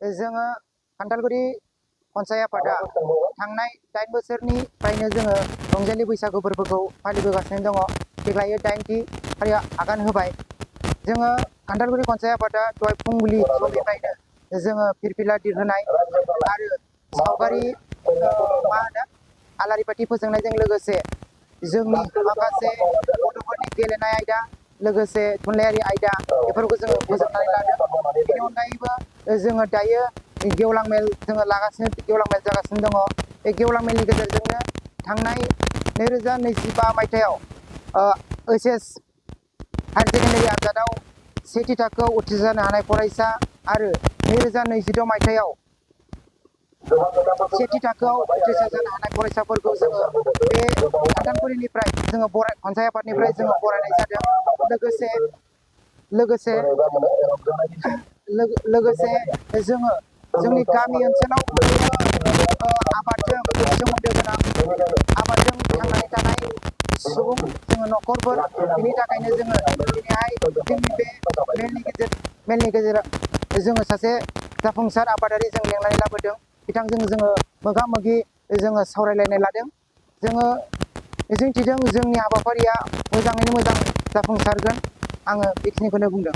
जोङो खान्थालगुरि पन्साय आफादा थांनाय 8 बोसोरनिफ्रायनो जोङो रंजालि बैसागु फोरबोखौ फालिबोगासिनो दङ। देग्लाय 8थि फारिया आगान होबाय। जोङो खान्थालगुरि पन्साय आफादा दहाय फुंबिलि समनिफ्रायनो जोङो फिरफिला दिरहोनाय आरो सावगारि आलारि बाथि फोजोंनायजों लोगोसे जोंनि माखासे गथ'फोरनि गेलेनाय आयदा लोगोसे थुनलाइयारि आयदा बेफोरखौ जोङो फोजोबनानै लादों। बेनि अनगायैबो जोङो दायो गेवलां मेल जोङो गेवलां मेल जागासिनो दङ। बे गेवलां मेलनि गेजेरजोंनो थांनाय 2025 मायथाइयाव HS हायार सेकेन्डारि आनजादाव सेथि थाखोआव उथ्रिसारनो हानाय फरायसा आरो 2026 मायथाइयाव सेथि थाखोआव उथ्रिसार जानो हानाय फरायसाफोरखौ जोङो बे खान्थालगुरिनिफ्राय जोङो पन्साय आफादनिफ्राय जोङो बरायनाय जादों। लोगोसे जोङो जोंनि गामि ओनसोलाव आबादजों सोमोन्दो गोनां आबादजों थांनानै थानाय सुबुं जोङो न'खरफोर, बिनि थाखायनो जोङो दिनैहाय जोंनि बे मेलनि गेजेराव जोङो सासे जाफुंसार आबादारि जों लेंनानै लाबोदों। बिथांजों जोङो मोगा मोगि जोङो सावरायलायनाय लादों। जोङो मिजिंथिदों जोंनि हाबाफारिया मोजाङैनो मोजां जाफुंसारगोन। आङो बेखिनिखौनो बुंदों।